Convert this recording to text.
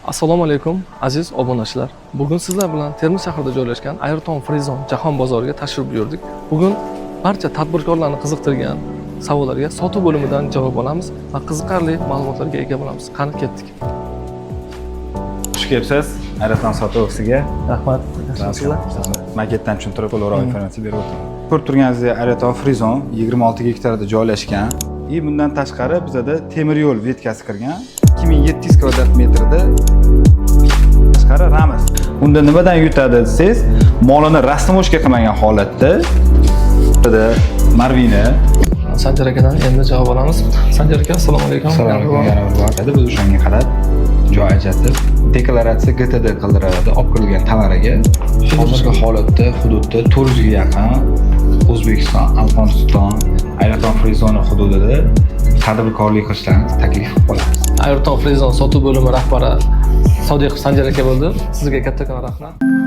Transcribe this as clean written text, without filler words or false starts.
Assalomu alaykum, aziz obunachilar. Bugun sizlar bilan Termiz shahrida joylashgan Ayrton Free Zone jahon bozoriga tashrif buyurdik. Bugun barcha tadbirkorlarni qiziqtirgan savollarga sotuv bo'limidan javob olamiz va qiziqarli ma'lumotlarga ega bo'lamiz. Qani, ketdik. Xush kelibsiz Ayrton sotuv ofisiga. Rahmat. Yaxshimisizlar? Maketdan tushuntirib, to'liqroq informatsiya berib o'taman. Ko'rib turganingizdek, Ayrton Free Zone 26 gektarda joylashgan. И bundan tashqari bizada temir yo'l ветка si kirgan. 2700 kvadrat metrda tashqari Ramiz. Unda nimadan yutadi desangiz, molini растаможка qilmagan holatda bizada Marvina. Sanjar akadan endi javob olamiz. Sanjar aka, assalomu alaykum. Assalomu alaykum, yana bir bor. Biz o'shanga qarab joy ajratib, deklaratsiya ГТД qildiriladi olib kirilgan tovariga. Hozirgi holatda hududda 400 ga yaqin O'zbekiston, Afg'oniston, Ayrton Free Zone hududida tadbirkorlik qilishlarini taklif qilib qolamiz. Ayrton Free Zone sotuv bo'limi rahbari Sodiqov Sanjar aka bo'ldi. Sizga kattakon rahmat.